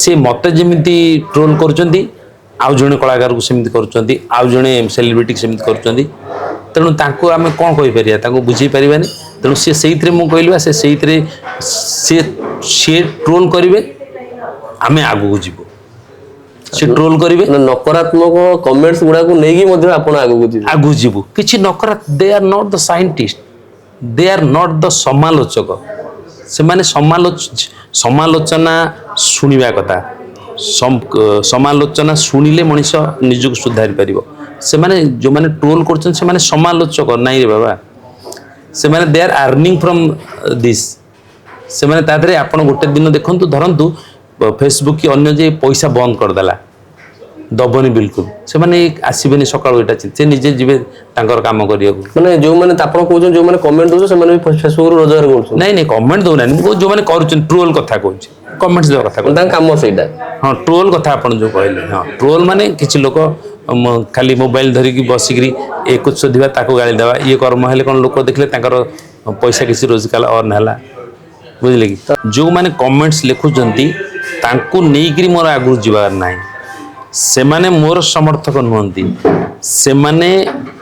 ସେ ମୋତେ ଯେମିତି ଟ୍ରୋଲ୍ କରୁଛନ୍ତି, ଆଉ ଜଣେ କଳାକାରକୁ ସେମିତି କରୁଛନ୍ତି, ଆଉ ଜଣେ ସେଲିବ୍ରିଟିକୁ ସେମିତି କରୁଛନ୍ତି। ତେଣୁ ତାଙ୍କୁ ଆମେ କ'ଣ କହିପାରିବା? ତାଙ୍କୁ ବୁଝେଇ ପାରିବାନି। ତେଣୁ ସିଏ ସେଇଥିରେ, ମୁଁ କହିଲି ବା, ସେ ସେଇଥିରେ ସିଏ ସିଏ ଟ୍ରୋଲ୍ କରିବେ, ଆମେ ଆଗକୁ ଯିବୁ। ସେ ଟ୍ରୋଲ୍ କରିବେ। ମାନେ ନକାରାତ୍ମକ କମେଣ୍ଟସ ଗୁଡାକୁ ନେଇକି ମଧ୍ୟ ଆପଣ ଆଗକୁ ଯିବେ। ଆଗକୁ ଯିବୁ। କିଛି ନକରା, they are not the scientist, they are not the ସମାଲୋଚକ। ସେମାନେ ସମାଲୋଚନା ଶୁଣିବା କଥା। ସମାଲୋଚନା ଶୁଣିଲେ ମଣିଷ ନିଜକୁ ସୁଧାରି ପାରିବ। ସେମାନେ ଯେଉଁମାନେ ଟ୍ରୋଲ୍ କରୁଛନ୍ତି, ସେମାନେ ସମାଲୋଚକ ନାଇଁ ରେ ବାବା। ସେମାନେ, they are earning from this. ସେମାନେ ତା ଦେହରେ, ଆପଣ ଗୋଟେ ଦିନ ଦେଖନ୍ତୁ, ଧରନ୍ତୁ ଫେସବୁକ୍ କି ଅନ୍ୟ ଯେ ପଇସା ବନ୍ଦ କରିଦେଲା, ଦବନି ବିଲକୁଲ, ସେମାନେ ଆସିବେନି ସକାଳୁ। ଏଇଟା ସେ ନିଜେ ଯିବେ ତାଙ୍କର କାମ କରିବାକୁ। ମାନେ ଯୋଉମାନେ, ଆପଣ କହୁଛନ୍ତି, ଯୋଉମାନେ କମେଣ୍ଟ ଦଉଛନ୍ତି, ସେମାନେ ବି ଫେସବୁକ୍ ରୁ ରୋଜଗାର କରୁଛନ୍ତି? ନାଇଁ, କମେଣ୍ଟ ଦଉନାହାନ୍ତି। ମୁଁ କହୁଛି ଯୋଉମାନେ କରୁଛନ୍ତି, ଟ୍ରୋଲ କଥା କହୁଛି, କମେଣ୍ଟ ଦେବା କଥା କହୁଛି। ତାଙ୍କ କାମ ସେଇଟା। ହଁ, ଟ୍ରୋଲ କଥା ଆପଣ ଯୋଉ କହିଲେ, ହଁ, ଟ୍ରୋଲ ମାନେ କିଛି ଲୋକ ଖାଲି ମୋବାଇଲ ଧରିକି ବସିକିରି ଏକୁ ଶୋଧିବା, ତାକୁ ଗାଳି ଦେବା, ଇଏ କର୍ମ ହେଲେ କ'ଣ ଲୋକ ଦେଖିଲେ ତାଙ୍କର ପଇସା କିଛି ରୋଜଗାର ଅର୍ନ ହେଲା, ବୁଝିଲେ କି? ଯୋଉମାନେ କମେଣ୍ଟସ୍ ଲେଖୁଛନ୍ତି, ତାଙ୍କୁ ନେଇକିରି ମୋର ଆଗକୁ ଯିବାର ନାହିଁ। ସେମାନେ ମୋର ସମର୍ଥକ ନୁହନ୍ତି। ସେମାନେ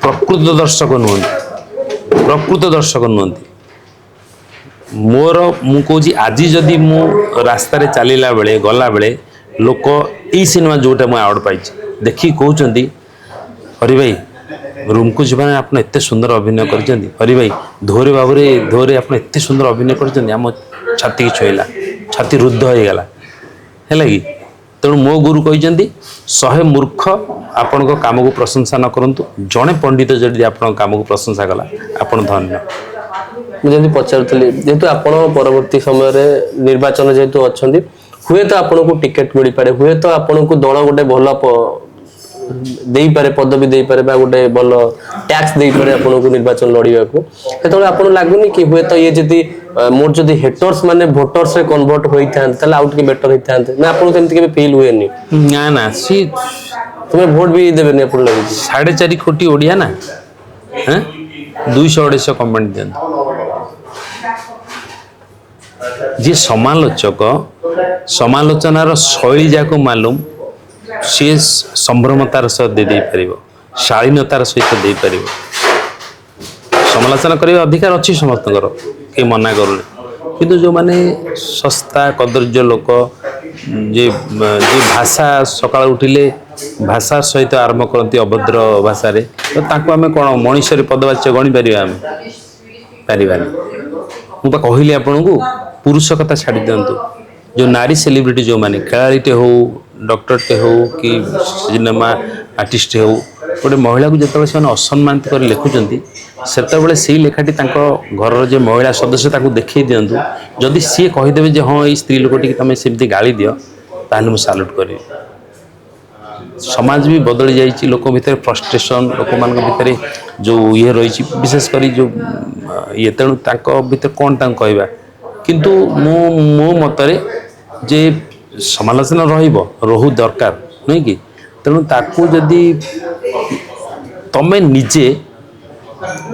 ପ୍ରକୃତ ଦର୍ଶକ ନୁହନ୍ତି, ପ୍ରକୃତ ଦର୍ଶକ ନୁହନ୍ତି ମୋର। ମୁଁ କହୁଛି, ଆଜି ଯଦି ମୁଁ ରାସ୍ତାରେ ଚାଲିଲା ବେଳେ, ଗଲାବେଳେ ଲୋକ ଏଇ ସିନେମା ଯେଉଁଟା ମୁଁ ଆୱାର୍ଡ଼ ପାଇଛି ଦେଖିକି କହୁଛନ୍ତି, "ହରି ଭାଇ, ରୁମ୍କୁ ଯିବାରେ ଆପଣ ଏତେ ସୁନ୍ଦର ଅଭିନୟ କରିଛନ୍ତି। ହରି ଭାଇ, ଧୋରେ ବାବୁରେ ଧୋରେ ଆପଣ ଏତେ ସୁନ୍ଦର ଅଭିନୟ କରିଛନ୍ତି, ଆମ ଛାତିକି ଛୁଇଁଲା, ଛାତି ରୁଦ୍ଧ ହେଇଗଲା।" ହେଲା କି? ତେଣୁ ମୋ ଗୁରୁ କହିଛନ୍ତି, 100 ମୂର୍ଖ ଆପଣଙ୍କ କାମକୁ ପ୍ରଶଂସା ନ କରନ୍ତୁ, ଜଣେ ପଣ୍ଡିତ ଯଦି ଆପଣଙ୍କ କାମକୁ ପ୍ରଶଂସା କଲା, ଆପଣ ଧନ୍ୟ। ମୁଁ ଯେମିତି ପଚାରୁଥିଲି, ଯେହେତୁ ଆପଣ ପରବର୍ତ୍ତୀ ସମୟରେ ନିର୍ବାଚନ ଯେହେତୁ ଅଛନ୍ତି, ହୁଏତ ଆପଣଙ୍କୁ ଟିକେଟ ମିଳିପାରେ, ହୁଏତ ଆପଣଙ୍କୁ ଦଳ ଗୋଟେ ଭଲ ଦେଇପାରେ, ପଦବୀ ଦେଇପାରେ ବା ଗୋଟେ ଭଲ ଟାସ୍କ ଦେଇପାରେ ଆପଣଙ୍କୁ ନିର୍ବାଚନ ଲଢିବାକୁ। ସେତେବେଳେ ଆପଣ ଲାଗୁନି କି ହୁଏତ ଇଏ ଯଦି ମୋର ଯଦି ହେଟର୍ସ ମାନେ ଭୋଟର୍ସ ରେ କନଭର୍ଟ ହୋଇଥାନ୍ତେ, ତାହେଲେ ଆଉ ଟିକେ ବେଟର ହେଇଥାନ୍ତେ? ନା ଆପଣଙ୍କୁ ସେମିତି କେବେ ଫିଲ୍ ହୁଏନି? ନା, ସିଏ ତୁମେ ଭୋଟ ବି ଦେବେନି ଆପଣ ଲାଗୁଛି? 4.5 କୋଟି ଓଡ଼ିଆ ନା, ହେଁ, 200 250 କମେଣ୍ଟ ଦିଅନ୍ତୁ। ଯିଏ ସମାଲୋଚକ, ସମାଲୋଚନାର ଶୈଳୀ ଯାହାକୁ ମାଲୁମ, ସିଏ ସମ୍ଭ୍ରମତାର ସହ ଦେଇ ଦେଇପାରିବ, ଶାଳୀନତାର ସହିତ ଦେଇପାରିବ। ସମାଲୋଚନା କରିବା ଅଧିକାର ଅଛି ସମସ୍ତଙ୍କର, କେହି ମନା କରୁନି। କିନ୍ତୁ ଯେଉଁମାନେ ଶସ୍ତା କଦର୍ଯ୍ୟ ଲୋକ, ଯେ ଯେ ଭାଷା ସକାଳୁ ଉଠିଲେ ଭାଷା ସହିତ ଆରମ୍ଭ କରନ୍ତି ଅଭଦ୍ର ଭାଷାରେ, ତ ତାଙ୍କୁ ଆମେ କ'ଣ ମଣିଷରେ ପଦବାଚ୍ୟ ଗଣିପାରିବା? ଆମେ ପାରିବାନି। ମୁଁ ବା କହିଲି ଆପଣଙ୍କୁ, ପୁରୁଷ କଥା ଛାଡ଼ି ଦିଅନ୍ତୁ, ଯେଉଁ ନାରୀ ସେଲିବ୍ରିଟି, ଯେଉଁମାନେ ଖେଳାଳିଟେ ହଉ, ଡକ୍ଟରଟେ ହଉ କି ସିନେମା ଆର୍ଟିଷ୍ଟ ହଉ, ଗୋଟେ ମହିଳାକୁ ଯେତେବେଳେ ସେମାନେ ଅସମ୍ମାନିତ କରି ଲେଖୁଛନ୍ତି, ସେତେବେଳେ ସେଇ ଲେଖାଟି ତାଙ୍କ ଘରର ଯେ ମହିଳା ସଦସ୍ୟ, ତାକୁ ଦେଖେଇ ଦିଅନ୍ତୁ। ଯଦି ସିଏ କହିଦେବେ ଯେ ହଁ, ଏଇ ସ୍ତ୍ରୀ ଲୋକଟିକି ତମେ ସେମିତି ଗାଳି ଦିଅ, ତାହେଲେ ମୁଁ ସାଲ୍ୟୁଟ୍ କରିବି। ସମାଜ ବି ବଦଳି ଯାଇଛି। ଲୋକ ଭିତରେ ଫ୍ରଷ୍ଟ୍ରେସନ୍, ଲୋକମାନଙ୍କ ଭିତରେ ଯେଉଁ ଇଏ ରହିଛି, ବିଶେଷ କରି ଯେଉଁ ଇଏ, ତେଣୁ ତାଙ୍କ ଭିତରେ କ'ଣ ତାଙ୍କୁ କହିବା? କିନ୍ତୁ ମୁଁ ମୋ ମତରେ ଯେ ସମାଲୋଚନା ରହିବ, ରହୁ, ଦରକାର, ନୁହେଁ କି? ତେଣୁ ତାକୁ ଯଦି ତମେ ନିଜେ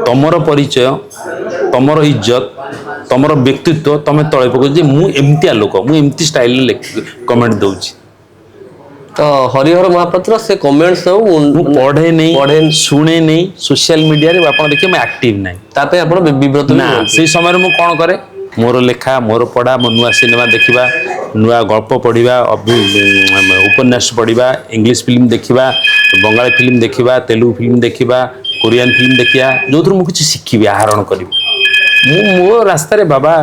ତମର ପରିଚୟ, ତମର ଇଜ୍ଜତ, ତମର ବ୍ୟକ୍ତିତ୍ୱ ତମେ ତଳେ ପକାଉଛ ଯେ ମୁଁ ଏମିତିଆ ଲୋକ, ମୁଁ ଏମିତି ଷ୍ଟାଇଲରେ କମେଣ୍ଟ ଦେଉଛି। ତ ହରିହର ମହାପାତ୍ର ସେ କମେଣ୍ଟ ସବୁ ମୁଁ ପଢେ ନେଇ, ପଢେ। ଶୁଣେ ନେଇ। ସୋସିଆଲ ମିଡିଆରେ ଆପଣ ଦେଖିବେ ମୁଁ ଆକ୍ଟିଭ ନାହିଁ। ତା ପାଇଁ ଆପଣ ବିବ୍ରତ ବି ନା। ହୁଅନ୍ତି। ସେଇ ସମୟରେ ମୁଁ କ'ଣ କରେ? ମୋର ଲେଖା, ମୋର ପଢ଼ା, ମୋ ନୂଆ ସିନେମା ଦେଖିବା, ନୂଆ ଗଳ୍ପ ପଢ଼ିବା, ଉପନ୍ୟାସ ପଢ଼ିବା, ଇଂଲିଶ ଫିଲ୍ମ ଦେଖିବା, ବଙ୍ଗାଳୀ ଫିଲ୍ମ ଦେଖିବା, ତେଲୁଗୁ ଫିଲ୍ମ ଦେଖିବା, କୋରିଆନ ଫିଲ୍ମ ଦେଖିବା, ଯେଉଁଥିରୁ ମୁଁ କିଛି ଶିଖିବି, ଆହରଣ କରିବି। ମୁଁ ମୋ ରାସ୍ତାରେ ବାବା।